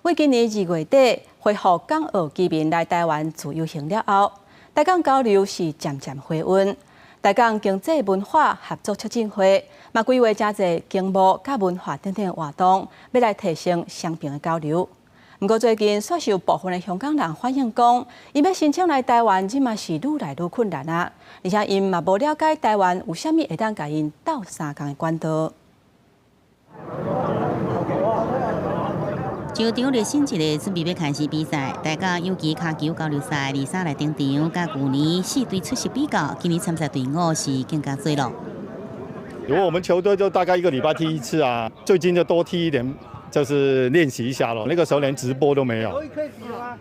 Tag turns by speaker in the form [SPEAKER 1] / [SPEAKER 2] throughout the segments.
[SPEAKER 1] 為今年2月底恢復港澳居民來台灣自由行了後，台港交流是漸漸回溫。台港經濟文化合作促進會嘛規劃誠濟經貿佮文化等等活動，欲來提升雙邊的交流。毋過最近，煞是有部分的香港人反映講，𪜶欲申請來台灣，這馬是愈來愈困難啊！而且𪜶嘛無了解台灣有啥物會當共𪜶鬥相共的管道。
[SPEAKER 2] 球場熱身一下，準備欲開始比賽。台港友誼跤球交流賽二三來登場，佮舊年四隊出席比較，今年參賽隊伍是更加濟囉。
[SPEAKER 3] 如果我們球隊就大概一個禮拜踢一次啊，最近就多踢一點。就是練習一下咯，那個時候連直播都沒有。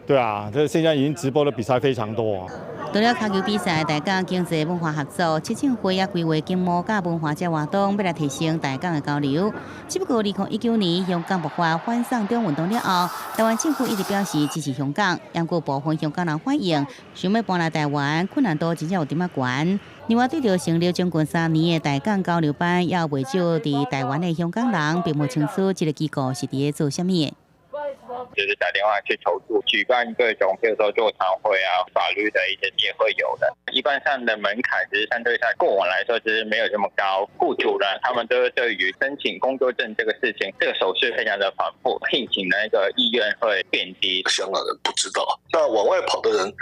[SPEAKER 3] 對啊，這現在已經直播的比賽非常多。
[SPEAKER 2] 除了跤球比賽，台港經濟文化合作促進會也規劃經貿佮文化這活動，欲來提升台港的交流。只不過2019年香港爆發反送中運動了後，台灣政府一直表示支持香港，毋過部分香港人反映，想欲搬來台灣困難度真正有點仔懸。另外，對著成立將近3年的台港交流班，也有袂少佇台灣的香港人，並無清楚這个機構是佇咧做啥物的。
[SPEAKER 4] 就是打電話去求助，舉辦各種，譬如說座談會啊，法律的一些也會有的。一般上的門檻其實相對上過往來說，其實沒有這麼高。僱主呢，他們都對於申請工作證這個事情，這個手續非常的繁複，聘請的那個意願會變低。
[SPEAKER 5] 香港人不知道，那往外跑的人，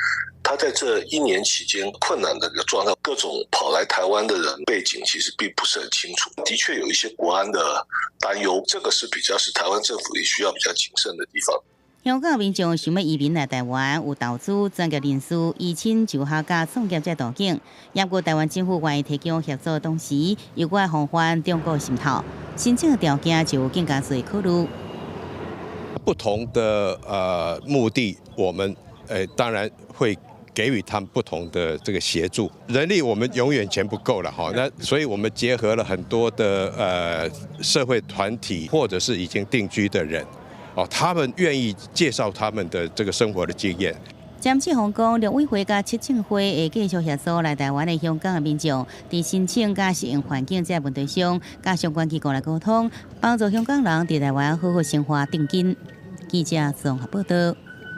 [SPEAKER 5] 他在這一年期間困難的一個狀態，各種跑來台灣的人背景其實並不是很清楚，的確有一些國安的擔憂，這個是比較是台灣政府也需要比較謹慎的地方。
[SPEAKER 2] 香港民眾想欲移民來台灣，有投資、專業人士、移親、就學佮創業這途徑。不過台灣政府願意提供協助的同時，又閣愛防範中國滲透，申請的條件就更加濟考慮。
[SPEAKER 6] 不同的目的，我們當然會給予他們不同的這個協助。人力我們永遠錢不夠了哈，那所以我們結合了很多的社會團體或者是已經定居的人，哦，他們願意介紹他們的這個生活的經驗。
[SPEAKER 2] 詹志宏講，陸委會佮促進會會繼續協助來台灣的香港的民眾，佇申請佮適應環境這個問題上，佮相關機構來溝通，幫助香港人佇台灣好好生活定根。記者綜合報道。